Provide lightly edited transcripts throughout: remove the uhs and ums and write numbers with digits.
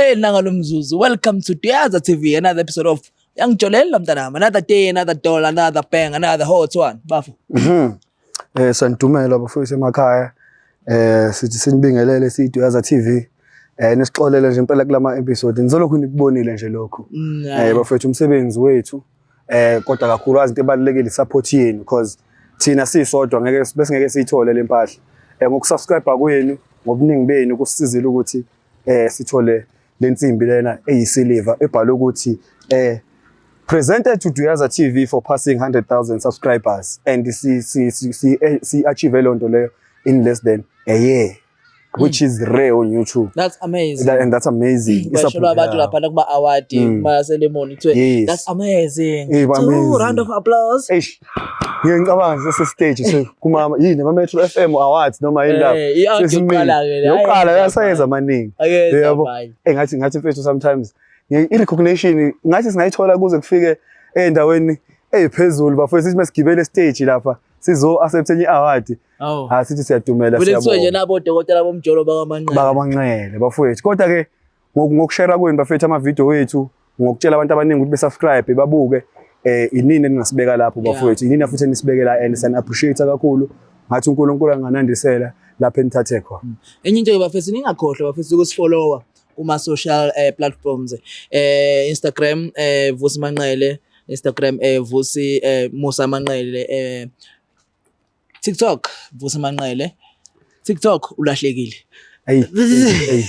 Hey, nanga lo mzuzu. Welcome to Duyaza TV, another episode of Yangijolela mntanami. Another day, another dollar, another bang, another hot one. Bafo. Sanidumela bafowethu emakhaya. Sithi sinibingelele siyiDuyaza TV. Nisixolele nje impela kulama episode. Nizolokhu nikubonile nje lokhu. Bafowethu, umsebenzi wethu kodwa kakhulukazi into ebalulekile support yenu, because thina sisodwa ngeke besingeke siyithole le mpahla. Ngokusubscribe kwenu ngobuningi benu kusisizile ukuthi sithole lensimbi lena eyisiliva ebhalwe ukuthi "Presented to Duyaza TV for passing 100,000 subscribers", and si achieve leyo nto leyo in less than a year, which is rare on YouTube. That's amazing. And that's amazing. Bashelwa abantu lapha kuma award, kuma ceremony kuthiwe "That's amazing." Eh, Two amazing. round of applause. Eish. Ngike ngicabanga sese stage se kuma yini ama Metro FM Awards noma yini lapho. I-award Sesimile. yokuqala-ke le. Yokuqala Ayenza yasayenza amaningi. Ayenza Yebo. manje. Ngathi mfethu sometimes i-recognition ngathi singayithola kuze kufike ey'ndaweni ey'phezulu, bafowethu, sithi mesigibele stage lapha sizo accept enye i-award. Oh. Ha, sithi siyadumela. Vele kuthiwe nje Siyabonga. Nabo odokotela bomjolo bakaManqele. BakaManqele, bafowethu. Kodwa ke ngokushare kwenu, bafethu, ama-video wethu, ngokutshela abantu abaningi ukuthi besubscribe, babuke, inini eningasibeka lapho, bafowethu, inini futhi enisibekela, and siyani appreciate kakhulu. Ngathi uNkulunkulu anganandisela lapho enithathe khona. Enye into ke bafethu, ningakhohlwa bafethu ukusifollowa kuma social platforms, Instagram, Vusi Manqele, Instagram, Vusi Musa Manqele, TikTok, Vusi Manqele. TikTok ulahlekile. Eyi, eyi,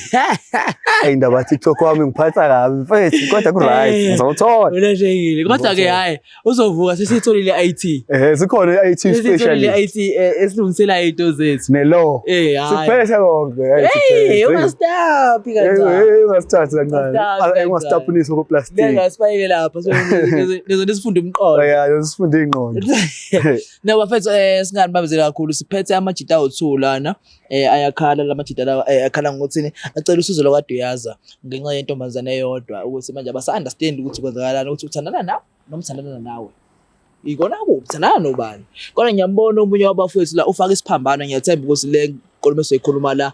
eyi, indaba ya TikTok wami ngiphatha kabi mfethu, kodwa ku right, ngizowuthola. Ulahlekile. Kodwa ke hayi, uzovuka sesitholile i-IT. Sikhona i-IT Sesitholile specialist. i-IT esilungisela into zethu. Ne law. Hayi. Siphethe konke. Hey, ungastop kancane. Ungasithathi kancane. Ungasithathi kancane. Ungasitapunisi okuplastic. Ngeke sifake lapha, lezo nesifunda umqondo. Yeah, sifunda ingqondo. No bafethu, singanibambezeli kakhulu, siphethe amajita awu2 lana, ayakhala lamajita lawa, akhala ngokuthini, acela usizo lwakaDuyaza ngenxa yentombazane eyodwa, ukuthi manje abasa understand ukuthi kwenzakalani, ukuthi uthandana nawe noma uthandana nawe ikona kuphi, uthandana nobani. Kodwa ngiyambona omunye wabafowethu la ufaka isiphambano, ngiyathemba ukuthi le nkulumo esoyikhuluma la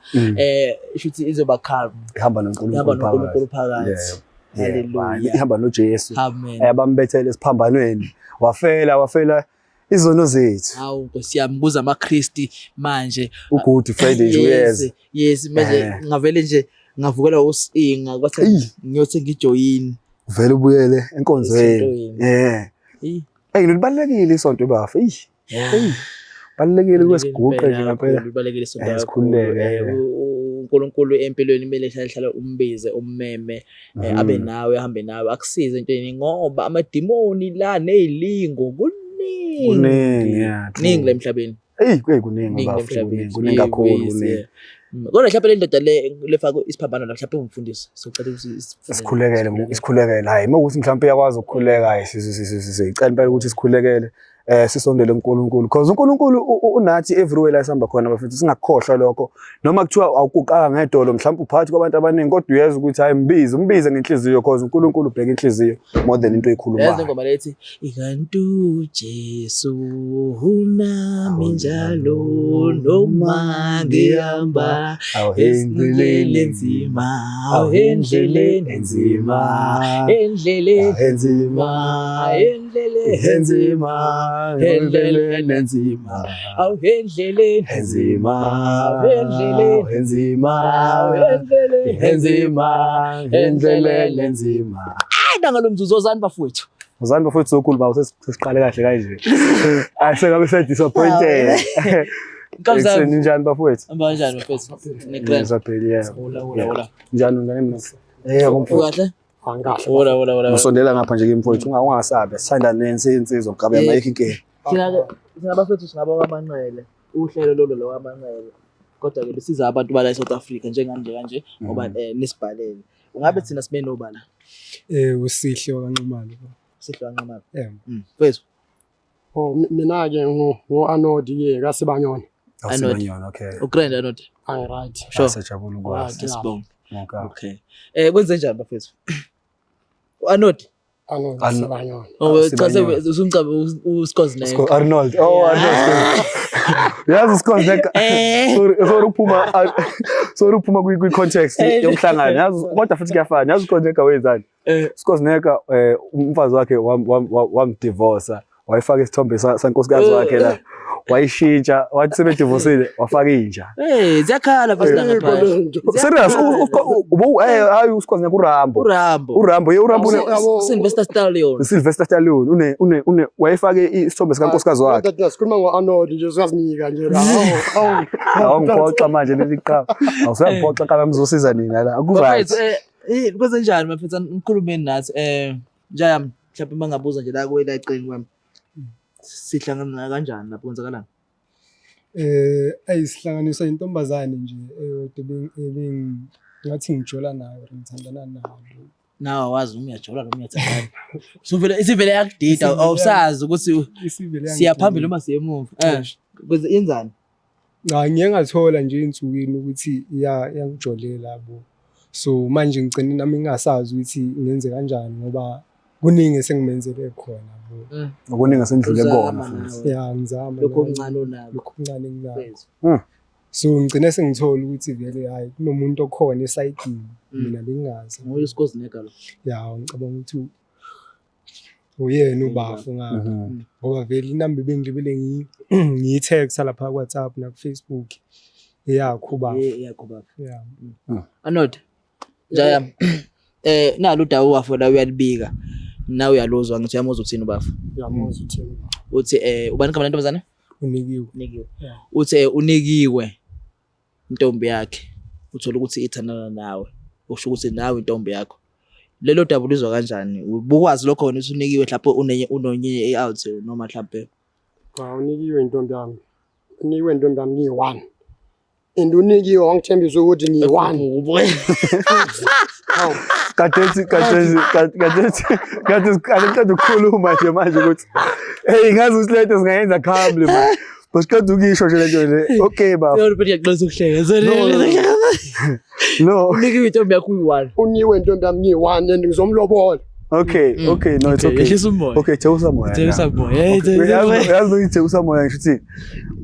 shuthi izoba calm. Ihamba noNkulunkulu. Ihamba noNkulunkulu phakathi. Yebo. Hallelujah. Ihamba noJesu. Amen. Abambethele esiphambanweni. Wafela izono zethu. Hawu Nkosi yami, kuza amaKristi manje. UGood Friday nje uyeza. Yes, manje ngavele nje ngavukela usinga kwathe Eyi. ngiyothenga ijoyini. Uvele ubuyele enkonzweni. Esontweni. Eh. Hey, libalulekile isonto, bafa. Eyi. Eyi. Balulekile kwesiguqe nje ngempela. Libalulekile isonto kakhulu. Sikhululeke, uNkulunkulu empilweni kumele hlale hlale umbize, ummeme, abe nawe, ahambe nawe, akusize entweni, ngoba amadimoni la nezilingo kuningi. Kuningi, yeah, true. Kuningi la emhlabeni. Eyi, kuningi Kuningi bafa, emhlabeni. kuningi, kuningi kakhulu, kuningi. Yeah. Kodwa mhlawumbe le ndoda le lefaka isiphambano la mhlawumbe ungumfundisi. Socela ukuthi Sikhulekele, isikhulekele. Hayi, uma ukuthi mhlawumbe uyakwazi ukukhuleka, hayi, sicela impela ukuthi sikhulekele, sisondele kuNkulunkulu, because uNkulunkulu unathi everywhere la esihamba khona, bafethu, singakukhohlwa lokho. Noma kuthiwa awuguqanga ngedolo mhlawumbe uphakathi kwabantu abaningi, kodwa uyezwa ukuthi hayi, mbize, umbize ngenhliziyo, because uNkulunkulu ubheka inhliziyo more than into Yazi oyikhulumayo. ingoma lethi ikantu Jesu unami njalo noma ngihamba endleleni enzima, awu endleleni enzima, endleleni enzima, endleleni enzima, endleleni enzima, awu endleleni enzima, endleleni enzima, awu endleleni enzima, endleleni enzima. Hayi, nangalo mzuzu, ozani bafowethu. Uzani bafowethu, sokhulu bawo, sesiqale kahle kanje. Asengabe se-disappointed. Nkamzami. Ekuseni, njani bafowethu? Hamba kanjani bafowethu? Ne-grand. Ngisapheli, yeah. Hola, hola, hola. Njani, njani mina? Kumfowethu. Ukahle? Angikahle. Hola, hola, hola. Usondela ngapha nje kimi mfowethu, ungasabi. Sithanda nensinsizwa mgabe, ayikho inkinga. Thina bafethu singaba kwaManqele. Uhlelo lolo lo kwaManqele. Kodwa ke besiza abantu bala eSouth Africa njenganje kanje ngoba nisibhalele. Ungabe thina sibe nobala. Usihle wakaNxumalo. Sihle waNxumalo. Yeah. Mfethu. Oh, mina ke ngu Anodi ke kaSibanyoni. Anodi. Awusibanyona, okay. Ugrand Anodi. Angi right. Sure. Siyajabula ukwazi. Right. Sibonge. Okay. Okay. Kwenze njani bafethu? Anodi. Anodi Sibanyoni. Oh, cha Sibanyoni. usumcabe uSkozi naye. Arnold. Oh, Arnold. Yazi uSkhosneka. Eh. Sorry, sorry uphuma, sorry uphuma kwi context yomhlangano. Yazi kodwa futhi kuyafana. Yazi uSkhosneka wenzani? uSkhosneka umfazi wakhe wamdivorce, wayifaka isithombe sankosikazi wakhe la. Wayishintsha, wathi sebedivosile, wafaka inja. Eh, ziyakhala bese Ayikho ngapha. lento. Serious, ubu hayi uSkhosneka uRambo. uRambo. uRambo, ye uRambo Sylvester Stallone. Sylvester Stallone une wayefake isithombe sikankosikazi wakhe. Kodwa thina sikhuluma ngo-Arnold nje, uyazinika nje la. Hawu, hawu. Awungiphoxa manje leli qaba. Awusuyangiphoxa qaba, ngizosiza nina la. Ku right. Bafethu, kwenzenjani bafethu, nikhulumeni nathi njayami, mhlawumbe mangabuza nje la kuwela eceleni kwami. Sihlangana kanjani lapho, kwenzakalani? Ayisihlanganiswa intombazane nje eyodwa ngathi ngijola nayo or ngithandana nayo. Nawe awazi noma uyajola noma uyathandana. Suvele isivele yakudida, awusazi ukuthi Isivele siya phambili yangidida. noma siya emuva. Kwenze yenzani? Cha, ngiye ngathola nje ey'nsukwini ukuthi iyangijolela yabo. So manje ngigcine nami ngingasazi ukuthi ngenze kanjani ngoba kuningi esengimenzele khona yabo. Okuningi asendlule Uzama kona futhi. nawe. Ya, ngizama Lokho nami, okuncane onako. lokhu okuncane enginakho. Mfethu. So ngigcine sengithola ukuthi vele hhayi kunomuntu okhona esayidini, mina bengingazi. Nguye uSkhosneka lo. Ya, ngicabanga ukuthi uyena ubafo ngapha. Ngoba vele inamba ebengilibele ngiyi-text-a lapha ku-WhatsApp naku-Facebook eyakho ubafo. Eyakho ubafo. Ya. Arnold. Njayami. Nalo udaba ubafo la uyalibika. Nawe uyaluzwa, ngithi uyamuzwa uthini ubafo? Uyamuzwa uthini? Uthi ubani igama lentombazane? Unikiwe. Unikiwe. Yeah. Uthi unikiwe intombi yakhe. Uthola ukuthi ithandana nawe. Usho ukuthi nawe intombi yakho. Lelo daba ulizwa kanjani? Ubukwazi lokho wena ukuthi unikiwe mhlawumbe unenye unonye out noma mhlawumbe? Cha, unikiwe intombi yami. Unikiwe intombi yami ngiyi-one. And unikiwe wangithembisa ukuthi ngiyi-one. Hawu. Kadethi kadethi kadethi kadethi kade ukukhuluma nje manje ukuthi hey, ngazi ukuthi lento singayenza calmly man. But kade ukisho nje lento le. Okay baba. Sorry, but ngiyaqalisa ukuhleka. Sorry. No, no, No. Unikiwe intombi yakho uyi-one. Unikiwe intombi yami ngiyi-one and ngizomlobola. Okay, okay, no, it's okay. Yehlisa umoya. Okay, jeusa moya. Jeusa moya. Hey, jeusa moya. Yazi ukuthi jeusa moya ngisho ukuthi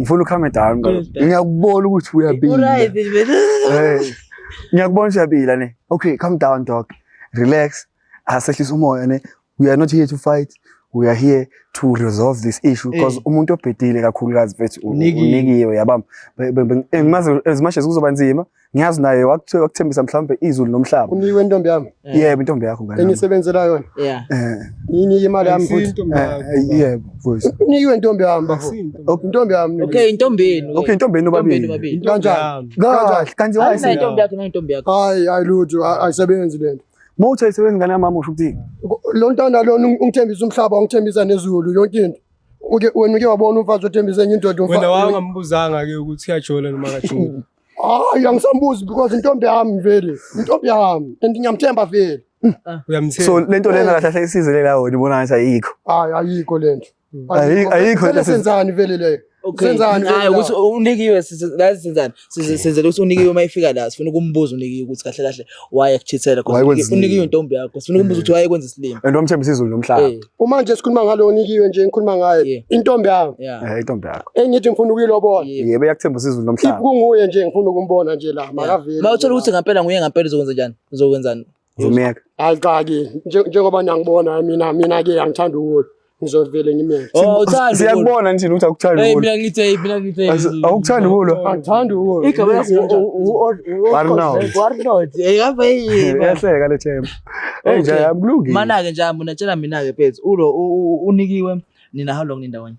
ngifuna ucalm down. Calm down. Ngiyakubona ukuthi uyabila. Uright man. Hey. Ngiyakubona ukuthi uyabila ne. Okay, calm down dog. Relax. Asehlisa umoya ne. We are not here to fight. We are here to resolve this issue because umuntu obhedile kakhulukazi mfethu Unikiwe. unikiwe yabamba. Ngimazi as much as kuzoba nzima, ngiyazi naye wakuthembisa mhlawumbe izulu nomhlaba. Unikiwe intombi yami Yebo, intombi yakho ngane. engisebenzela yona. Yeah. Ngiyinike imali yami futhi. Intombi yakho, bafo. Yebo, voice. Unikiwe intombi yami bafo. Intombi Intombi yami. Okay, intombi yenu. Okay, intombi yenu Intombi bobabili. yenu bobabili. Kanjani? yami. Kahle, kanti Hayi, why nayo intombi yakho, nayo intombi yakho. Hayi, hayi lutho, ayisebenzi lento. Mawuthi ayisebenzi ngane yamama usho ukuthi Lo ntwana lona ungithembisa umhlaba, ungithembisa nezulu, yonke into. Uke wena uke wabona umfazi othembisa enye indoda Wena wangambuzanga ke ukuthi uyajola noma akajoli. Hayi, angisambuzi because intombi yami vele. Intombi yami and ngiyamthemba vele. Uyamthemba. So lento lena kahle kahle isizele la wena ubona ngathi ayikho. Hayi, ayikho lento. Ayikho Vele lento. senzani vele leyo? Okay. Senzani Hayi vele ukuthi la? unikiwe la senzani? Senzele ukuthi unikiwe uma ifika la sifuna ukumbuza unikiwe ukuthi kahle kahle why akuchithela because Why kwenza unikiwe isilima. intombi yakho. Sifuna ukumbuza ukuthi why kwenza isilima. And wamthembisa izulu nomhlaba. Uma nje sikhuluma ngalo unikiwe nje ngikhuluma ngaye. Yeah. Intombi yami Yeah. Intombi yakho. engithi ngifuna ukuyilobola. Yeah. Yebo, iyakuthembisa izulu If nomhlaba. kunguye nje ngifuna ukumbona nje la makavele. Ma uthola ukuthi ngempela nguye ngempela uzokwenza njani? Uzokwenzani? Uzomyeka. Hayi cha ke njengoba niyangibona mina ke angithandi ukulwa. Ngizovele ngimele. Oh, uthanda ukulwa. Siyakubona nje ukuthi akuthandi Hey, ukulwa. mina ngithi hey. Awukuthandi ukulwa. Angithandi ukulwa. Igama lakho Arnold. Arnold. Eh, ngapha yini? Iyahleka le themba. Hey nje Okay. akulungile. Mana-ke nje mina tshela mina-ke mfethu ulo unikiwe nina how long nindawonye?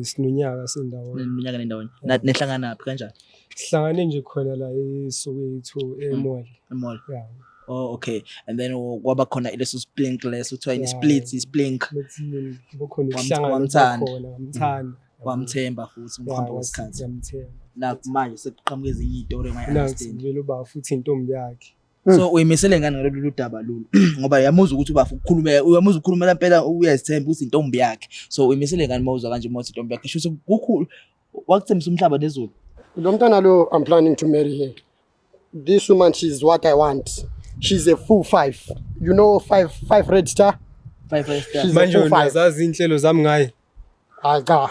Sinonyaka sindawonye. Neminyaka nindawonye. Nihlanganaphi kanjani? Sihlangane nje khona la eSoweto e-mall. E-mall. Yeah. Oh, okay. And then kwaba khona leso splink leso kuthiwa yini Yeah. split, splink. Bethi kukhona ukuhlangana Wamthanda. khona, ngamthanda. Wamthemba futhi ngokuhamba kwesikhathi. Ngiyamthemba. Nakho manje sekuqhamuka ezinye iy'tori Nathi engayi-understand. vele uba futhi intombi yakhe. So uyimisele ngani ngalolu daba lolu? Ngoba uyamuzwa ukuthi ubafu ukukhulumela, uyamuzwa ukukhulumela impela uyazithemba ukuthi intombi yakhe. So uyimisele ngani mawuzwa kanje mawuthi intombi yakhe? Shuthi kukhulu wakuthembisa umhlaba nezulu. Lo mntwana lo, I'm planning to marry her. This woman, she's what I want. She's a full five. You know five, five red star? Five five star. She's a Manje full wena five. uyazazi inhlelo zami ngaye. Hayi cha.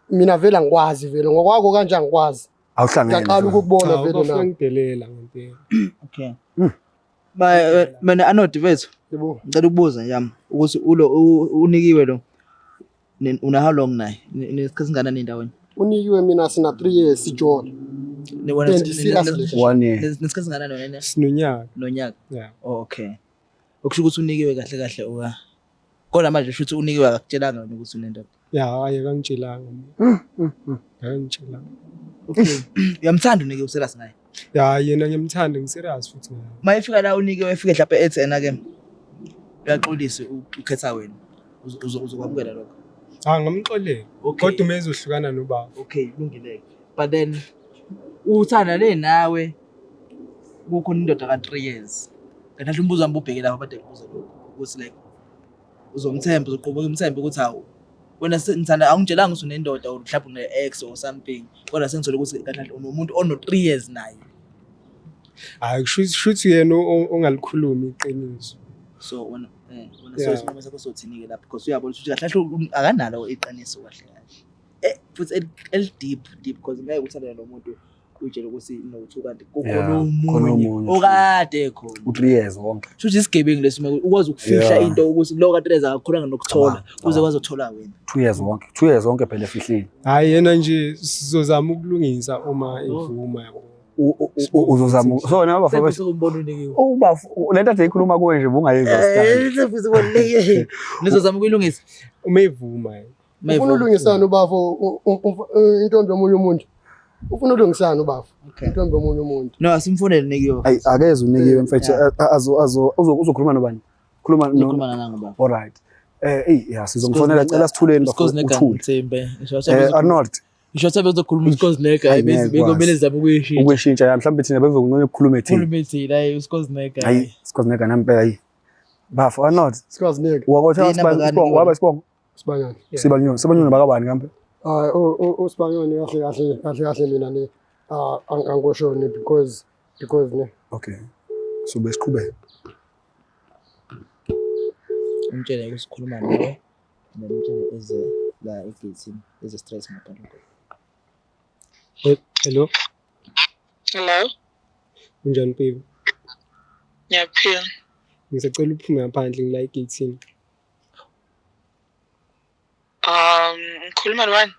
Mina vele angikwazi vele ngokwakho kanje angikwazi. Awuhlangene. Ngiyaqala ukukubona Cha, vele ubafo na. ngidelela ngempela. Okay. Ba mina Anodi mfethu Yebo. ngicela ukubuza nje yami ukuthi ulo unikiwe lo una how long naye? Nesikhathi singanani endaweni? Unikiwe mina sina 3 years sijola. Nibona And serious relationship. One year. nesikhathi singanani wena? Sinonyaka. Nonyaka. Yeah. Oh, okay. Okusho ukuthi unikiwe kahle kahle uka. Kodwa manje usho ukuthi unikiwe akakutshelanga wena ukuthi unendoda. Ya, hayi akangitshelanga. Akangitshelanga. Okay. Uyamthanda unikiwe userious ngaye? Ya, yena ngiyamthanda ngiserious futhi ngaye. Uma efika la unikiwe efike mhlawumbe ethi ena ke uyaxolisa ukhetha wena. Uzokwamukela lokho. Cha, ngamxolela. Okay. Kodwa uma ezohlukana nobaba. Okay, kulungile-ke. But then uthanda le nawe kukhona indoda ka-3 years. Kanti kahle umbuzo wami ubheke lapho abade kubuza lokho ukuthi like uzomthemba uzoqhubeka umthembe ukuthi hawu wena ngithanda awungitshelanga ukuthi unendoda or mhlawumbe une-ex or something kodwa sengithole ukuthi kahle kahle unomuntu ono-3 years naye. Hayi kushuthi yena ongalikhulumi iqiniso. So wena wena so Yeah. isinqumo sakho sothini-ke lapho because uyabona ukuthi kahle kahle akanalo iqiniso kahle kahle. Futhi eli-deep deep because ngeke uthandane nomuntu uyitshele ukuthi no-two kanti kukhona Yeah, khona omunye omunye. okade ekhona. U-3 years wonke. Shuthi isigebengu lesi uma ukwazi ukufihla Yeah. into ukuthi lo ka-3 years akakhonanga nokuthola Cabanga, kuze cabanga. kwazi ukuthola wena. 2 years wonke. 2 years wonke phela efihlile. Hayi yena nje sizozama ukulungisa uma evuma yabo. Uzozama so na bafo Sefisa ukumbona unikiwe. ubafo lento ade ikhuluma kuwe nje bungayizwa style. Sefisa ukubona unikiwe. Nizozama ukuyilungisa. Uma evuma yena. Ufuna ulungisana ubafo intombi yomunye umuntu. Ufuna ulungisana ubafo. Okay. Intombi yomunye umuntu. No, asimfonele unikiwe. Ayi akeze unikiwe mfethu azo azo uzokhuluma nobani? Khuluma no. Uzokhuluma nangu baba. All right. Ey ya sizomfonela cela sithuleni bafo uthule. Arnold Ngisho sebezokhuluma uSkozinega Hayi, ngeke bekumele kwazi. zame ukuyishintsha. Ukuyishintsha ya mhlawumbe thina bezokunconya ukukhuluma ethini. Khulume thina hayi uSkozinega. Hayi Skozinega nampela hayi. Bafo Arnold Sikwazineke. wakotha Yini abakani isibongo kuwena? waba isibongo Sibanyoni. Sibanyoni Sibanyoni bakabani kambe? Hayi uSibanyoni kahle kahle kahle kahle mina ne angosho ne because ne. Okay. So besiqhubeka. Umtshele ukuthi sikhuluma nawe. Nomtshele eze la egeyithini eze straight ngaphandle. Hello, Hello, unjani baby? ngiyaphila. Ngisacela uphume ngaphandle ngila egeyithini. Ngikhuluma nobani?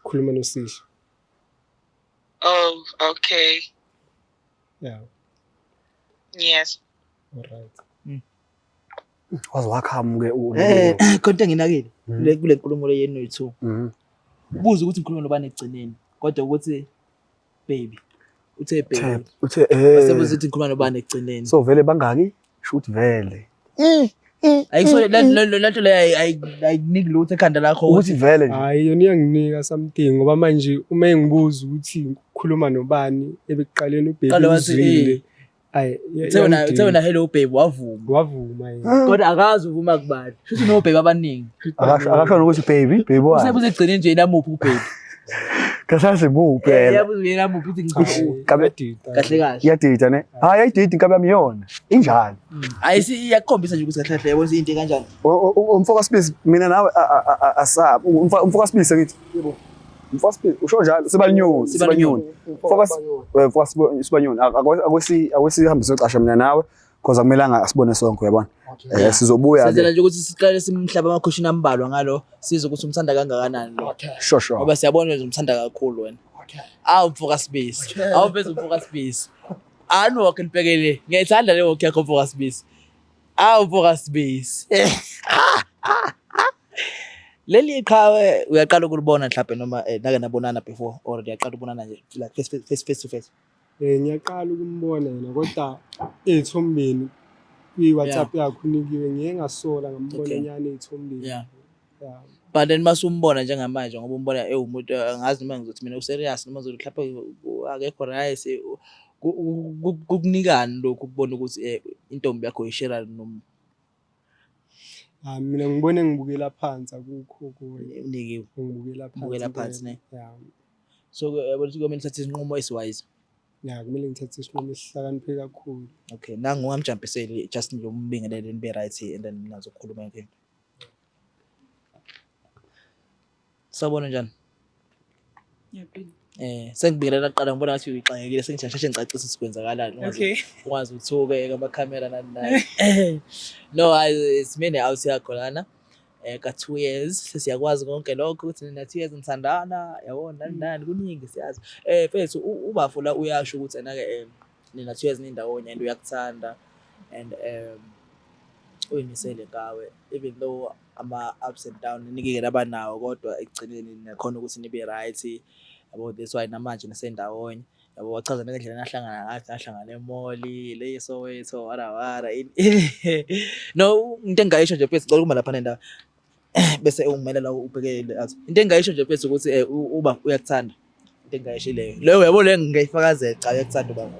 Khuluma noSihle. Oh, okay. Yeah, Yes. all right. Waze wakhamu ke Khona into enginakile kule nkulumo le yenu noyi-two. Mhm. Ubuze ukuthi ngikhuluma nobani ekugcineni kodwa ukuthi baby uthe baby. Uthe Wasebuza ukuthi ngikhuluma nobani ekugcineni. So vele bangaki? Shoot vele. Ayikusole le nto leyo ayikuniki lutho ekhanda lakho Ukuthi vele nje. Hayi yona iyanginika something ngoba manje uma engibuza ukuthi ngikhuluma nobani ebekuqaleni ubaby Qala wathi, uzwile. Hayi Uthe wena hello baby wavuma. wavuma yena. Kodwa akazi uvuma kubani. Shuthi no baby abaningi. Akasho nokuthi baby, baby wani. Usebuza ekugcineni nje yena muphi ubaby. Kahle muphi phela. Yabuza yena muphi uthi ngikhuluma. Kabe Iyadida. Kahle kahle. iyadida ne? Hayi ayididi inkabi yami yona. Injalo. Ayisi iyakukhombisa nje ukuthi kahle kahle yabo into kanjani. Umfoka Sibisi mina nawe asabi. Umfoka Sibisi ngithi. Yebo. Umfoka Sibisi usho njalo Sibanyoni, Sibanyoni. Sibanyoni. Mfoka Sibanyoni akwesi akwesihambe socasha mina nawe because akumelanga asibone sonke uyabona. Sizobuya Senzela ke. nje ukuthi siqale simhlaba amakhoshin ambalwa ngalo sizwe ukuthi umthanda kangakanani lo. Okay. Sure sure. Ngoba siyabona nje umthanda kakhulu wena. Okay. Awu mfoka Sibisi. Awu mfethu mfoka Sibisi. Ani walk nibhekele. Ngiyayithanda le walk yakho mfoka Sibisi. Awu mfoka Sibisi. Leli iqhawe uyaqala ukulibona mhlawumbe noma nake nabonana before or uyaqala ukubonana nje like face to face. Ngiyaqala ukumbona yena kodwa ey'thombeni kwi-WhatsApp yakhe unikiwe ngiye ngasola ngambona Okay. nyana ey'thombeni. Yeah. Yeah. But then masumbona njengamanje ngoba umbona ewumuntu angazi noma ngizothi mina userious noma ngizothi mhlawumbe akekho right kukunikani lokhu ukubona ukuthi intombi yakho ishare nom Mina ngibone ngibukela phansi akukho kuye. unikiwe. Ngibukela phansi. Ubukela phansi, ne? Yeah. So yabona ukuthi kumele uthathe isinqumo esiwise. Yeah, kumele ngithathe isinqumo esihlakaniphe kakhulu. Okay, nangu ungamjampiseli just nje umbingelele nibe right and then nazokhuluma yonke into. Sawubona njani? Ngiyaphila. Sengibingelela kuqala, ngibona ngathi uyixakekile, sengisheshe ngicacisa ukuthi kwenzakalani. Okay. Ungaze uthuke amakhamera nani nani. No, hayi, simene out yakho lana. Ka 2 years sesiyakwazi konke lokho ukuthi nina 2 years nithandana, yabo, nani nani, kuningi siyazi. Mfethu, ubafo la uyasho ukuthi ena ke nina 2 years nindawonye and uyakuthanda and uyimisele ngawe, even though ama ups and down nikike nabanawo, kodwa ekugcineni nakhona ukuthi nibe right, yabo. That's why namanje nisendawonye, yabo. Wachaza ngendlela nahlangana ngathi nahlangana e-mall le Soweto, wara wara. No, into engayisho nje mfethu, ngicela ukuma lapha nendawo bese ungimela la ubheke le athi into engayisho nje mfethu ukuthi uba uyakuthanda. Into engayisho leyo leyo, yabo, le ngingayifakazela. Cha, uyakuthanda ubaba.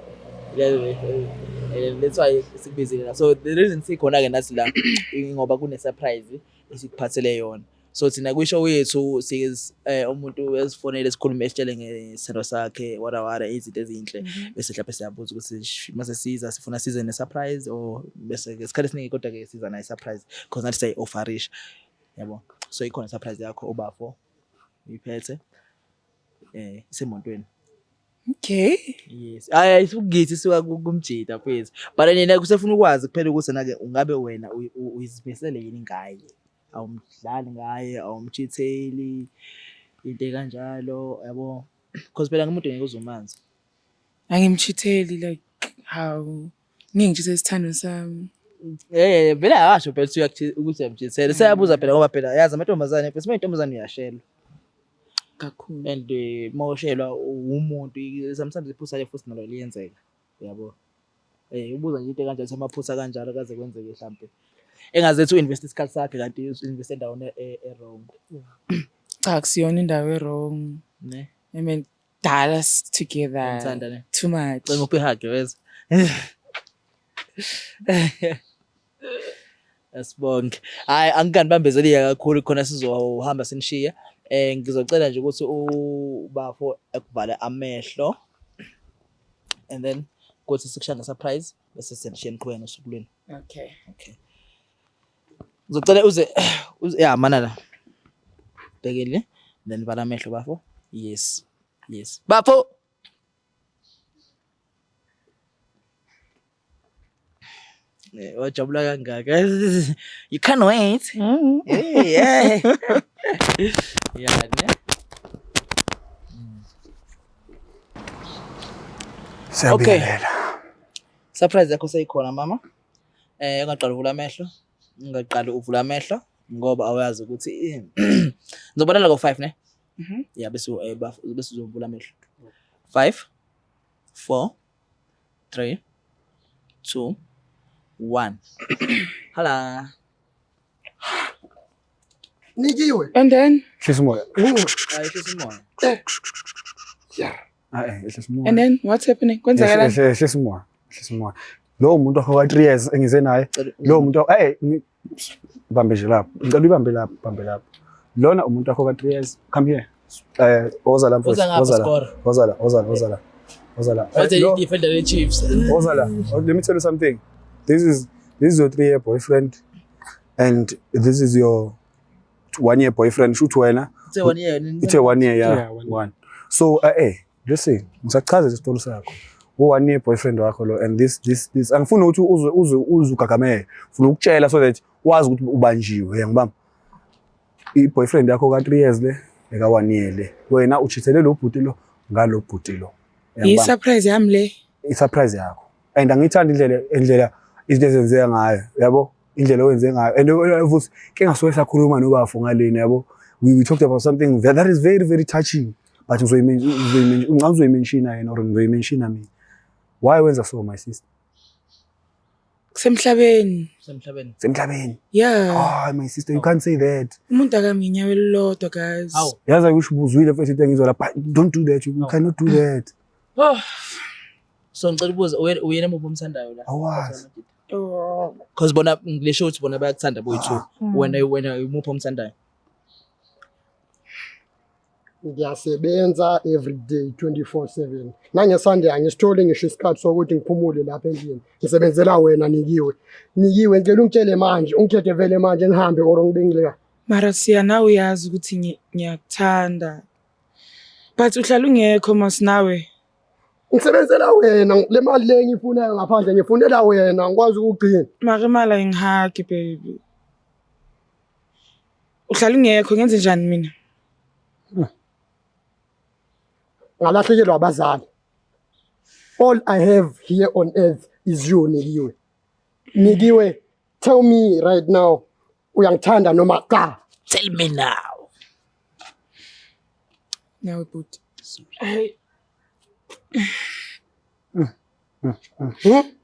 Leyo, that's why sikubizile la. So the reason sikhona ke nathi la ngoba kune surprise esikuphathele yona. So thina kwi-show yethu sike umuntu esifonele, sikhulume, esitshele ngesithando sakhe, wara wara, izinto ezinhle, bese mhlawumbe siyabuza ukuthi mase siza sifuna size ne-surprise or bese ke isikhathi esiningi, kodwa ke siza nayo surprise because nathi siyayi-offerisha, yabo. So ikhona surprise yakho, ubafo uyiphethe, isemotweni. Okay. Yes, hayi, ayisukukithi, isuka kumjita mfethu, but nina kusefuna ukwazi kuphela ukuthi na-ke ungabe wena uyizimisele yini ngaye, awumdlali ngaye, awumchitheli, into ekanjalo, yabo, because phela ngumuntu ngeke uze umanzi. Angimchitheli, like how? Ngeke ngitshise isithando sami. Vele akasho phela ukuthi ukuthi uyamchithela. Seyabuza phela ngoba phela yazi amantombazane, futhi uma intombazane uyashelwa. Kakhulu. And uma ushelwa umuntu, sometimes iphutha le futhi nalo liyenzeka, yabo. Ubuza nje into ekanjalo, amaphutha kanjalo kaze kwenzeke mhlampe. Engazethi u-invest isikhathi sakhe kanti u-invest endaweni e-wrong. Cha, kusiyona indawo e-wrong. Ne? I mean, dala together. Ngithanda ne. Too much. Cela ngiphe hug weza. Asibonge. Hayi, angikanibambezeli kakhulu khona, sizohamba sinishiya. Ngizocela nje ukuthi ubafo ekuvale amehlo and then kuthi sikushaya nge-surprise bese siyanishiya, niqhubeke nosuku lwenu. Okay. Okay. Ngizocela uze ya mana la. Bhekele then vala amehlo, bafo. Yes. Yes. Bafo. Wajabula kangaka. You can't wait. Hey, yeah. Yeah, ne? Siyabingelela. Surprise yakho seyikhona, mama. Ungaqali uvula amehlo. Ungaqali uvula amehlo ngoba awazi ukuthi ngizobona la ko 5, ne? Mhm. Yeah, bese bese uzovula amehlo. 5 4 3 2 1. Hala. Nikiwe. And then Hlisa umoya. Hayi, hlisa umoya. Yeah. Ah, hlisa umoya. And then what's happening? Kwenzakalani? Hlisa umoya. Hlisa umoya. Lowo muntu wakho ka 3 years engize naye, lowo muntu bambe nje lapho. Ngicela uyibambe lapho, bambe lapho. Lona umuntu wakho ka 3 years. Come here. Woza la mfowethu. Woza ngapha, Woza la. score. Woza la, woza la, woza la. Woza la. Wathi i-defender le-Chiefs. Woza la. Oh, let me tell you something. This is your 3 year boyfriend and this is your 1 year boyfriend. Shoot wena. Uthe 1 year. Ithe 1 year, yeah. Yeah, one year. One. So listen, ngisachaza isitori sakho. U 1 year boyfriend wakho lo and this angifuni ukuthi uze ugagamele. Ngifuna ukutshela so that wazi ukuthi ubanjiwe, uyangibamba. I-boyfriend yakho ka 3 years le, eka 1 year le. Wena uchithele lo bhuti lo ngalo bhuti lo. Uyangibamba? I-surprise yami le. I-surprise yakho. And angithandi indlela izinto ezenzeka ngayo, yabo? Indlela owenze ngayo. And futhi ke ngasuke sakhuluma nobafo ngalena, yabo? We talked about something that is very very touching. But uzoyimenshina yena or ngizoyimenshina mina. Why wenza so, my sister? Kusemhlabeni. Semhlabeni. Semhlabeni. Yeah. Ah, my sister, you can't say that. Umuntu akami ngenyawo elilodwa, guys. Hawu. Yazi, I wish ubuzwile futhi into engizwa lapha. Don't do that. You cannot do that. Oh. So ngicela ukubuza, uyena muphi omthandayo la? Awazi. Oh. Because bona ngisho ukuthi bona bayakuthanda boyi-two. Wena umuphi omthandayo? Ngiyasebenza every day 24/7. Nange-Sunday angisitholi ngisho isikhathi sokuthi ngiphumule lapha endlini. Ngisebenzela wena, Nikiwe. Nikiwe, ngicela ungitshele manje, ungithethe vele manje ngihambe or ngibengileka. Mara siya, nawe uyazi ukuthi ngiyakuthanda. But uhlala ungekho mas nawe. Ngisebenzela wena le mali le engiyifunayo ngaphandle ngifunela wena ngikwazi ukugcina. Mara imali ayingihagi baby. Uhlala ungekho ngenze njani mina? Ngalahlekelwa abazali. All I have here on earth is you Nikiwe. Nikiwe, tell me right now uyangithanda noma cha? Tell me now. Nawe bhuti. Hayi. Hmm?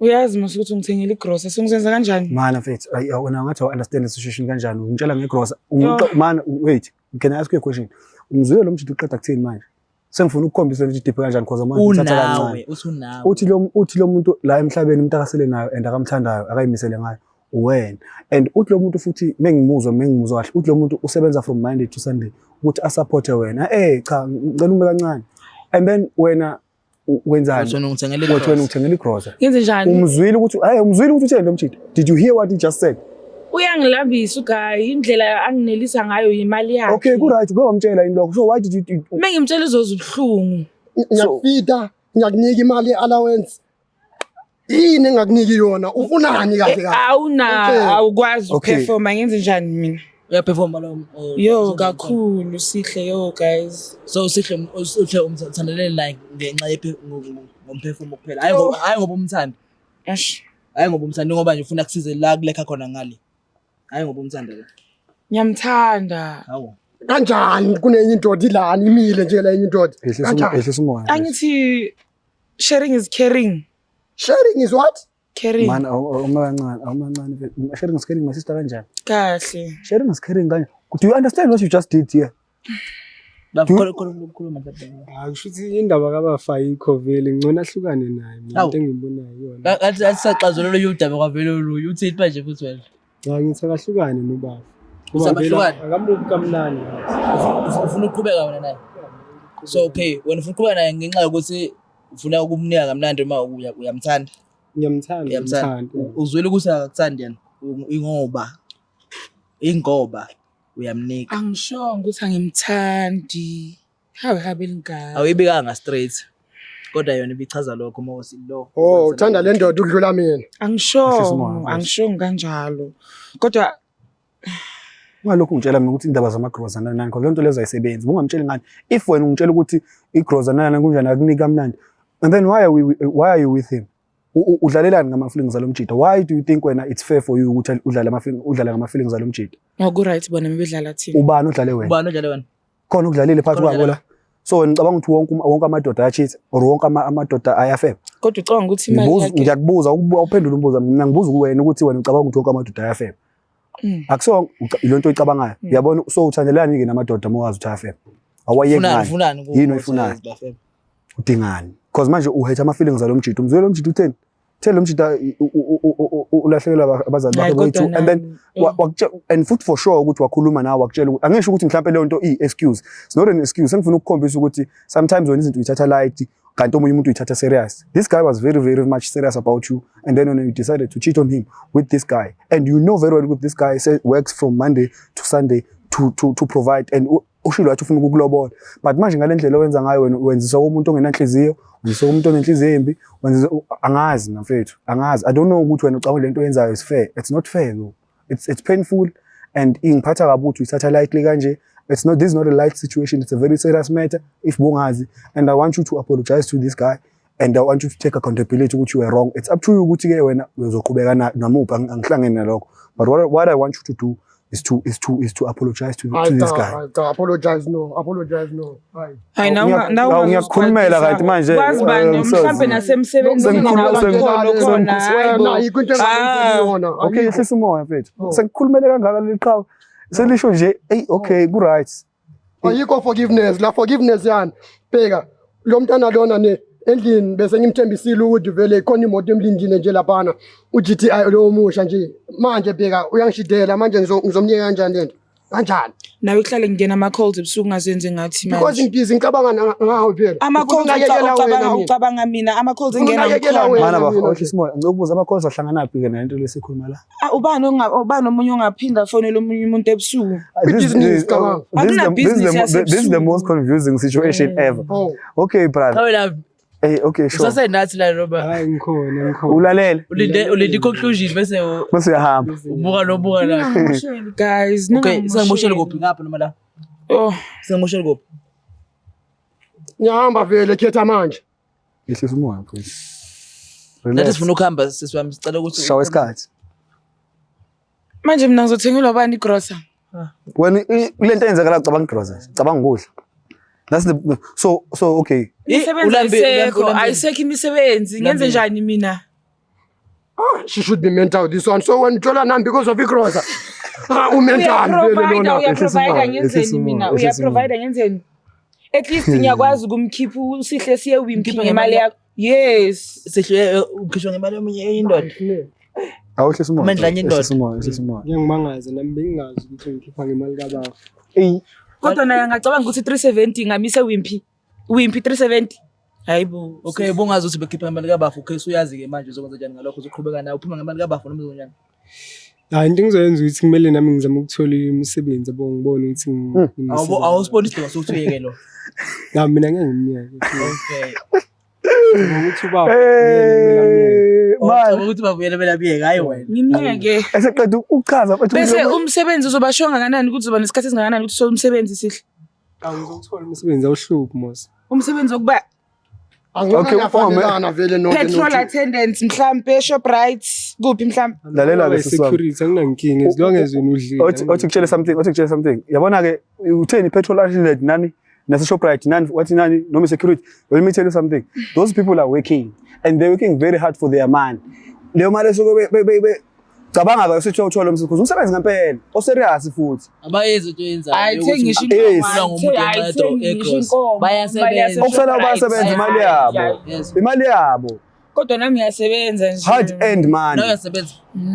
Uyazi mos ukuthi ungithengele igrosa sengizenza kanjani? Mana mfethu, ayi wena ngathi awu-understand the situation kanjani. Ungitshela ngegrosa. Yo. Mana wait, can I ask you a question? Umzwile lo mjita uqeda kuthini manje? Sengifuna ukukhombisa ukuthi idiphe kanjani because manje uthatha kancane. Unawe, uthi unawe. Uthi lo muntu la emhlabeni umuntu akasele nayo and akamthandayo akayimisele ngayo uwena. And uthi lo muntu futhi mengimuzwa kahle uthi lo muntu usebenza from Monday to Sunday ukuthi asupporte wena. Eh cha ngicela ume kancane. And then wena wenzani? Uthi wena ungithengele Uthi wena igrosa. ungithengele igrosa. Ngenze njani? Umzwile ukuthi hey umzwile ukuthi utheni lo mjita? Did you hear what he just said? Uyangilambisa uguy indlela anginelisa ngayo imali yakhe. Okay, ku right, uke wamtshela yini lokho. So why did you Mengimtshela uzoza ubuhlungu. Ngiyakufida, ngiyakunika imali ye-allowance. Yini engakuniki yona? Ufunani kahle kahle? Awuna Okay. awukwazi Okay. ukuperforma ngenze njani mina? Uyaperforma lo. Yo kakhulu sihle yo guys. So sihle uhle umthandelele like ngenxa yephe ngomphefumulo kuphela. Hayi ngoba hayi ngoba umthanda. Ash. Hayi ngoba umthanda ngoba nje ufuna kusize la kulekha khona ngale. Hayi ngoba umthanda la. Ngiyamthanda. Hawu. Kanjani kunenye indoda ilana imile nje la enye indoda? Kanjani? Ehlisa umoya. Angithi sharing is caring. Sharing is what? Caring. Man awuma kancane, awuma kancane. Sharing is caring my sister kanjani? Kahle. Sharing is caring kanjani? Do you understand what you just did here? Bakhona khona ukukhuluma mhlawumbe. Hayi kusho ukuthi indaba kabafa ayikho vele ngcono ahlukane naye mina Awu. into engiyibonayo iyona. Ngathi athi saxazulula udaba kwavele oluyi. Uthini manje futhi wena? Cha ngithi akahlukane nobafa. Uthi Ngoba vele abahlukane? Akamubi kamnandi. Ufuna ukuqhubeka wena naye. So okay, wena ufuna ukuqhubeka naye ngenxa yokuthi ufuna ukumnika kamnandi uma uyamthanda. Ngiyamthanda, Uyamthanda. ngiyamthanda. Uzwile ukuthi akakuthandi yena. Ingoba uyamnika. Angishongo ukuthi angimthandi. Hawe habe lingaka. Awuyibikanga straight. Kodwa yona ibichaza lokho uma uthi lo. Oh, uthanda le ndoda ukudlula mina. Ehlisa umoya, Angishongo, mfethu. angishongo kanjalo. Kodwa Ungalokhu ungitshela mina ukuthi indaba zamagrosa nani nani because lento lezo ayisebenzi. Ungamtsheli ngani? If wena ungitshela ukuthi igrosa nani nani kunjani akunika kamnandi. And then why are you with him? Udlalelani ngama feelings alo mjita? Why do you think wena it's fair for you ukuthi udlale ama feelings udlale ngama feelings alo mjita? Ngoku right bona bebedlala thina. Ubani odlale wena? Ubani odlale wena? Khona ukudlalile phakathi Khona kwabo la. So wena ucabanga ukuthi wonke amadoda ayacheat or wonke amadoda ayafeba? Kodwa ucabanga ukuthi imali Ngibuza yakhe ngiyakubuza awuphendule umbuzo mina ngibuza kuwena ukuthi wena ucabanga ukuthi wonke amadoda ayafeba. Akusiyo ile nto oyicabangayo. Uyabona so uthandelani ke namadoda uma wazi ukuthi ayafeba? Awayeki Ufunani ngani? ufunani Yini oyifunayo? Udingani? Because manje uhetha ama feelings alo mjita. Umzwele lo mjita utheni? Utheni lo mjita ulahlekelwa abazali bakhe Hayi, kodwa boyi-two and then nami, and futhi for sure ukuthi wakhuluma nawe wakutshela ukuthi angisho ukuthi mhlawumbe leyo nto iyi-excuse. It's not an excuse. Sengifuna ukukhombisa ukuthi sometimes wena izinto uyithatha light kanti omunye umuntu uyithatha serious. This guy was very very much serious about you and then when you decided to cheat on him with this guy and you know very well ukuthi this guy works from Monday to Sunday to provide and ushilo wathi ufuna ukukulobola but manje ngale ndlela owenza ngayo wena wenzisa umuntu ongenanhliziyo, wenzisa umuntu onenhliziyo embi, wenzisa angazi mfethu, angazi. I don't know ukuthi wena ucabanga lento oyenzayo is fair. It's not fair though. It's painful and ingiphatha kabi ukuthi uyithatha lightly kanje. It's not, this is not a light situation. It's a very serious matter if bungazi and I want you to apologize to this guy and I want you to take accountability ukuthi you were wrong. It's up to you ukuthi ke wena uzoqhubeka namuphi, angihlangene nalokho. But what I want you to do is to apologize to this guy. Hayi cha, apologize no, apologize no. Hayi. Hayi Awu, ngiyakukhulumela kanti manje, Kwazi bani ngisoze. mhlambe nasemsebenzini nawe khona khona hayi bo. Wena ayikho into Ah. engakenzeli yona. Okay, ayikho. ehlisa umoya mfethu. Oh. Sekukhulumele kangaka leli qhawe. Selisho nje, hey okay, ku right. Ayikho forgiveness, la forgiveness yani. Bheka, lo mntana lona ne endlini bese ngimthembisile ukuthi vele ikhona imoto emlindile nje laphana u-GTI lo omusha nje. Manje bheka uyangishidela manje ngizomnika kanjani lento? Kanjani? Nawe kuhlale ngingena ama-calls ebusuku ngazenze ngathi Because manje. ngibhizi ngicabanga ngawe phela. Ama-calls Ngifuna ukunakekela ucabanga wena mina. ucabanga mina ama-calls engena Unakekela ngikhona. wena. Mana bafo, mina othi nje. simoya, ngicela ukubuza ama-calls ahlanganaphi-ke nalento lesikhuluma la? Ah, ubani ubani omunye ongaphinda afonele omunye umuntu ebusuku? Ibhizinisi, cabanga. This is the- this is the Akunabhizinisi this is the yasebusuku. most confusing situation ever. Oh. Okay, brother. Cha wena Hey, okay, sure. usasenathi la Roba. Hayi ngikhona ngikhona. Ulalele Ulinde i-conclusion bese bese uyahamba. ubuka lo buka la. Ningangosheli guys, Okay, singamosheli ningangosheli. kuphi ngapha noma la? Oh, Singamosheli kuphi? Ngiyahamba vele khetha manje. Yehlisa umoya mfowethu. Nathi Relax. sifuna ukuhamba sisi wami sicela ukuthi Shawa isikhathi. manje mina ngizothengelwa bani igrosa? Wena lento eyenzakala cabanga igrosa, cabanga ukudla. That's the so okay. Imisebenzi ayisekho, ayisekho imisebenzi. Ngenze Ulambile. njani mina? Ah, she should be mental this one. So when ujola nami because of igrosa. Ah, umental vele Uyaprovida, lona. uyaprovida Ehlisa ngenzeni umoya, mina? ehlisa umoya. Uyaprovida ngenzeni? At least ngiyakwazi ukumkhipha usihle siye wimpi Mkhipha ngemali ngemali yakho. Yes. Sihle ukhishwa ngemali yomunye enye indoda. Awuhlisa umoya. Amandla enye indoda. Ehlisa umoya, ehlisa umoya. Ngiyangimangaza nami bengingazi ukuthi ngikhipha ngemali kababa. Ey, Kodwa naye angacabanga ukuthi 370 ngamise wimpi. Wimpi 370. Hayibo. Okay, ubungazi ukuthi bekhipha ngemali kabafo. Okay, usuyazi ke manje uzokwenza njani ngalokho uzoqhubeka nawe uphuma ngemali kabafo noma uzokwenza njani? Hayi into engizoyenza ukuthi kumele nami ngizame ukuthola imisebenzi yabo ngibone ukuthi ngimsiza. Awusiboni isidingo sokuthi uyeke lo. Na mina ngeke ngimyeke. Okay. Ngokuthi ubaba uyena kumele amyeke. eh, man, Ucabanga ukuthi babuyele belabiyeke hayi wena. Ngimyeke. eseqeda ukuchaza mfethu. Bese umsebenzi uzobasho ngakanani ukuthi uzoba nesikhathi esingakanani ukuthi uthole umsebenzi sihle. Angizokuthola umsebenzi awuhluphi mos. Umsebenzi wokuba Angibona Okay, niyafanelana vele nonke petrol nothi. attendant mhlambe Shoprite kuphi mhlambe? Lalela ke sisi wami. Security anginankinga as long as wena udlile. Othi kutshele something, othi kutshele something. Yabona ke utheni petrol attendant nani nase Shoprite nani wathi nani noma security. Let me tell you something. Those people are working and they're working very hard for their money. Leyo mali esuke be cabanga ke usithi uthola umsebenzi umsebenzi ngempela oserious futhi. Abayenzi into oyenzayo. Ayithengi ngisho Yes. inkomo, ayithengi ngisho inkomo. Bayasebenza. Okusala bayasebenza imali yabo. Yes. Imali yabo. Kodwa nami ngiyasebenza nje. Hard earned money. Nawe uyasebenza.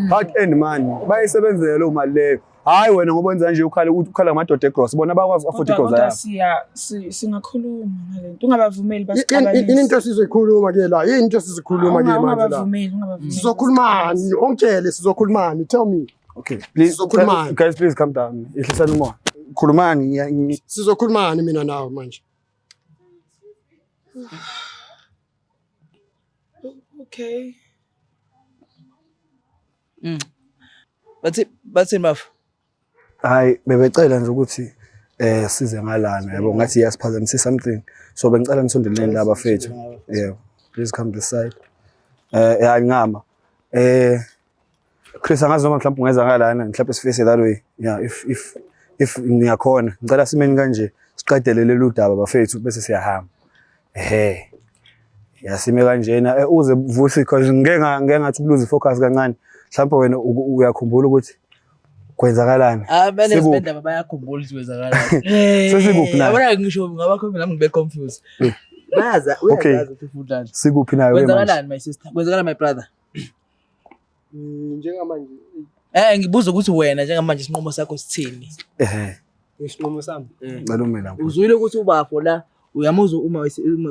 Hard earned money. Bayisebenzele leyo mali leyo. Hayi wena ngoba wenza nje ukhala ukuthi ukhala ngamadoda egross bona bakwazi afford Kodwa igross kodwa yabo. siya singakhuluma ngalento. Ungabavumeli Yini basixabanise. into esizoyikhuluma ke la? Yini into esizoyikhuluma ke manje la? Ungabavumeli, ungabavumeli. Sizokhulumani? Ongitshele sizokhulumani? Tell me. Okay, please Sizokhulumani. guys please calm down. Yehlisani umoya. Khulumani Sizokhulumani mina nawe manje? Okay. Bathi bafu. Hayi bebecela nje ukuthi size ngalana yabo ngathi iyasiphazamisa something. So bengicela nisondeleni la bafethu. Yeah. Please come this side. Ya ngama. Chris angazi noma mhlawumbe ungeza ngalana mhlawumbe sifise that way. Yeah, if niyakhona ngicela simeni kanje siqedele lelu daba bafethu bese siyahamba. Ehhe. Yasime kanjena uze vusi because ngeke ngathi ukuluze focus kancane. Mhlawumbe wena uyakhumbula ukuthi kwenzakalani. Abane Sikuphi? sibendaba bayakhumbula ukuthi kwenzakalani. Sesikuphi nayo? Yabona ngisho ngabakho nami ngibe confused. Bayaza Okay. uyazazi ukuthi ufundani. Sikuphi nayo ke manje? Kwenzakalani my sister? Kwenzakalani my brother? Njengamanje Ngibuza ukuthi wena njengamanje isinqumo sakho sithini? Ehhe. isinqumo sami. Ngicela ume lapho. Uzwile ukuthi ubafo la uyamuzwa uma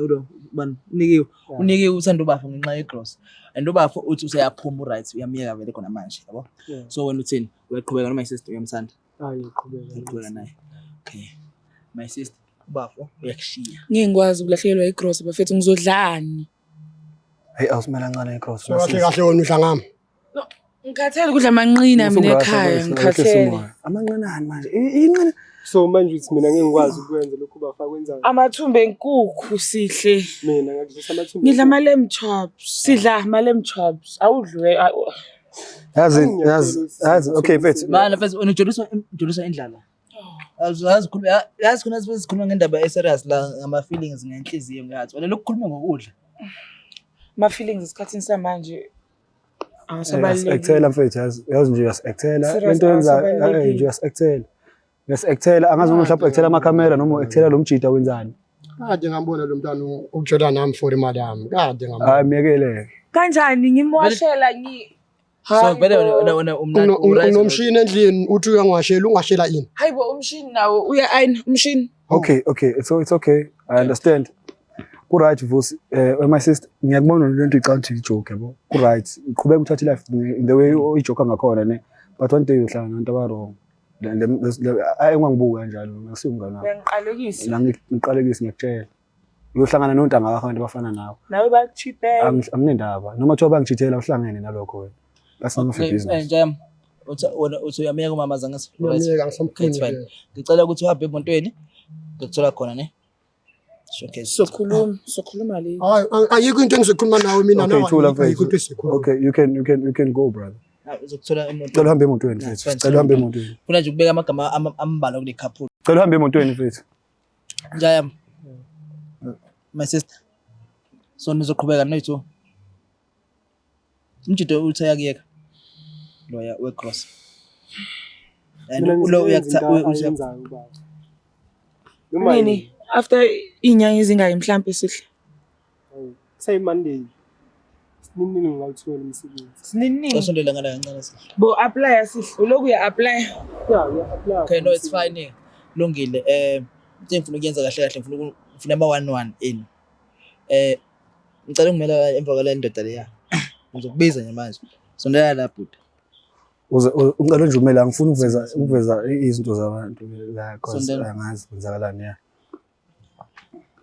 lo bani unikiwe unikiwe uthanda ubafo ngenxa yegross and ubafo uthi useyaphuma uright uyamyeka vele khona manje yabo. So wena uthini? Uyaqhubeka noma my sister uyamthanda? Hayi ngiqhubeka. Uyaqhubeka naye. Okay. My sister ubafo uyakushiya. Ngeke ngikwazi ukulahlekelwa igrosa bafethu ngizodlani. Hey awusimela kancane icross. So kahle kahle wena udla ngami. Ngikhathele ukudla amanqina mina ekhaya, ngikhathele. Amanqinani manje. Inqina So manje uthi mina ngeke ngikwazi ukwenza lokhu bafa kwenzayo. Amathumba enkukhu sihle. Mina ngakudlisa amathumba. Ngidla ama lamb chops. Sidla ama lamb chops. Awudliwe. Yazi okay mfethu. Mana mfethu ujoliswa indlala. Yazi khuluma yazi khona sikhuluma ngendaba e-serious la ngama feelings ngenhliziyo ngathi. Wena lokukhuluma ngokudla. Ama feelings esikhathini samanje awasabalulekile. Uyasi-actela mfethu yazi nje uyasi-actela. Serious, Lento yenza awasabalulekile. nje uyasi-actela. Uyasi-actela angazi noma mhlawumbe actela amakhamera noma actela lo mjida wenzani. Kade ngambona lo mntwana ukutshela nami for imali yami. Kade ngambona. Hayi miyekele. Kanjani ngimwashela ngi So vele wena wena umnandi uright. Unomshini endlini uthi uyangiwashela ungashela ini? Hayibo umshini nawo uya-ayina umshini. Okay, it's okay. I understand. Ku right Vusi, my sister, ngiyakubona lento icanga ukuthi i-joke yabo. Ku right. Uqhubeka uthathe life in the way oyijoke ngakhona ne. But one day uyohlangana nabantu aba wrong. Ayi ungangibuki kanjalo, ngasiyo umngane wakho. Uyangiqalekisa. La ngiqalekise ngiyakutshela. Uyohlangana nontanga bakho abantu abafana nawe. Nawe bakuchithela. Anginendaba. Noma kuthiwa bangijithela uhlangene nalokho wena. That's none of your business. Nje uthi wena uthi uyamyeka umama zangathi. Ngiyamyeka ngisamfuni It's fine. nje. Ngicela ukuthi uhambe emontweni. Ngikuthola khona ne. Okay. Sokhuluma, sokhuluma le. Hayi ayikho into engizokhuluma nawe mina Okay, nawe. thula Ayikho into mfethu. esizokhuluma. Okay, you can go brother. Uzokuthola emontweni. Cela uhambe emotweni Yeah, mfethu. it's fine. Cela uhambe emotweni. Funa nje ukubeka amagama ambalwa kule couple. Cela uhambe emotweni mfethu. Njayam. My sister. So nizoqhubeka noyithu. Umjido uthi ayakuyeka. Loya we cross. And Mina lo ngisebenza uyakutha into uthi ayenzayo ubaba. Noma Nini? yini. After iy'nyanga ezingaki mhlampe sihle? Hawu, Kusayi-Monday. Sinini ngingawuthola umsebenzi. Sinini? Usondela ngala kancane sihle. Bo apply sihle. Ulokhu uya-apply. Yeah, ngiya-apply Okay, for no it's umsebenzi. fine. Lungile. Into engifuna ukuyenza kahle kahle ngifuna ama 1-1 in. Ngicela ungimela emva kwale ndoda leya. Ngizokubiza nje manje. Sondela la bhuti. Uze ungicela nje umele angifuni ukuveza izinto zabantu la cause Sondela. angazi kwenzakalani ya.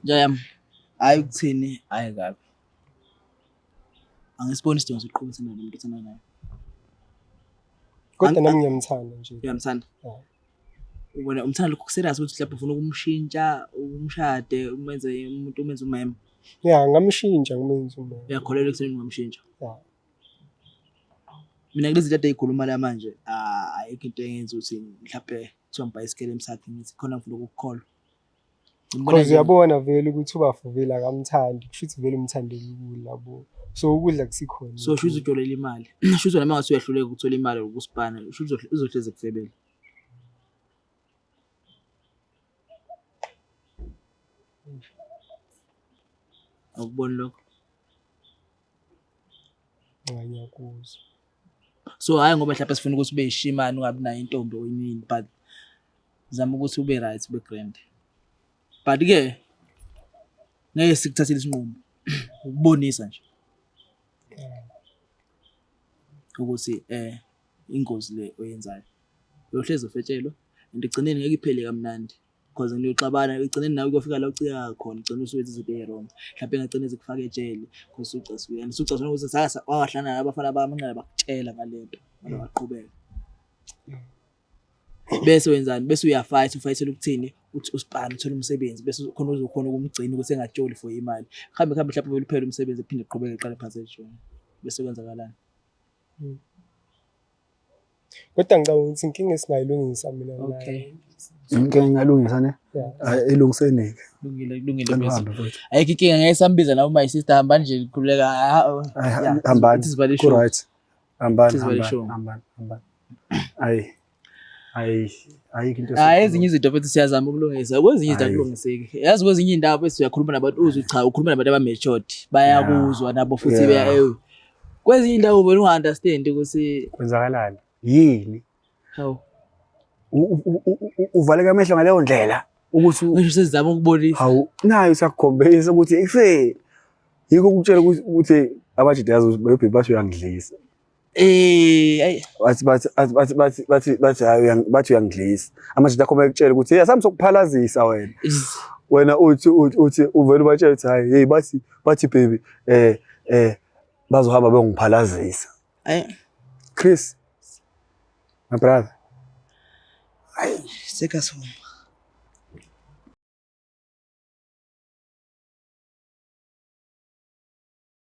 Njayam. Hayi ukuthini, hayi kabi. Angisiboni isidingo sokuqhubeka uthanda nomuntu othanda naye. Kodwa nami ngiyamthanda nje. Uyamthanda? Yeah. Wena umthanda lokhu serious ukuthi mhlawumbe ufuna ukumshintsha, umshade, umenze umuntu umenze umema. Yeah, ngamshintsha ngimenze umema. Uyakholelwa ekutheni ungamshintsha? Yeah. Mina kulezi zinto eyikhuluma la manje, ayikho into engenza ukuthi mhlawumbe kuthiwa ngibhayisikele emsakhe ngithi khona ngifuna ukukukholwa. Ngibona Cause nje- uyabona vele ukuthi ubafo vele akamthandi, kusho ukuthi vele umthandela ukudla yabo. So ukudla kusikhona. So shuthi ujolela imali. Shuthi wena mangathi uyahluleka ukuthola imali ukusipana, shuthi uzohlezi ekufebela. Awukuboni lokho? Cha, ngiyakuzwa. So hhayi ngoba mhlawumbe sifuna ukuthi ube yishimane ungabi nayo intombi oyinini but zama ukuthi ube right ube grand. But ke ngeke sikuthathele isinqumo ukubonisa nje ukuthi ingozi le oyenzayo. Uyohlezi ufetshelwa and egcineni ngeke iphele kamnandi because niyoxabana egcineni nawe kuyofika la ucika khona ugcine usuwenza izinto ey'wrong. Mhlawumbe engagcina zikufaka ejele because usucasukile and usucasukile ukuthi sasa wahlangana nabafana bamanqele bakutshela ngale nto bona baqhubeka. Bese wenzani? Bese uyafight, ufayithela ukuthini? Uthi usipana uthole umsebenzi bese khona uzokhona ukumgcina ukuthi engatsholi for imali. Kuhambe kuhambe mhlawumbe vele uphele umsebenzi ephinde eqhubeke eqale phansi ejele. Bese kwenzakalani? Kodwa ngicabanga ukuthi inkinga esingayilungisa mina naye. Okay. Inkinga ingalungisa ne? Yeah. Hayi ilungisenike. Lungile, lungile. Cela Bese. uhambe mfethu. Ayikho inkinga ngeke sambiza nawe my sister hamba nje khululeka. Hayi Yeah, hambani. it is valid Ku show. right. Hambani It is valid hambani show. hambani hambani. Ayi. Ayi ayikho into. Hayi ezinye izinto mfethu siyazama ukulungisa. Kwezinye izinto Ayi. akulungiseki. Yazi kwezinye iy'ndawo mfethu uyakhuluma nabantu uzwe cha ukhuluma nabantu aba-matured. Bayakuzwa nabo futhi Yeah. Kwezinye iy'ndawo wena unga-understand ukuthi Kwenzakalani? Yini? hawu Uvaleka amehlo ngaleyo ndlela ukuthi ngisho sesizama ukubonisa. hawu nayo siyakukhombisa ukuthi ife yikho ukutshela ukuthi abajida yazi ukuthi bathi uyangidlisa. Ayi. Bathi bathi bathi bathi bathi bathi hayi bathi uyangidlisa. Amajida akho bayakutshela ukuthi hey asambe sokuphalazisa wena. Wena uthi uthi uvela ubatshela ukuthi hayi hey bathi baby bazohamba bengiphalazisa. Ayi. Chris my brother. Ayi, take us home.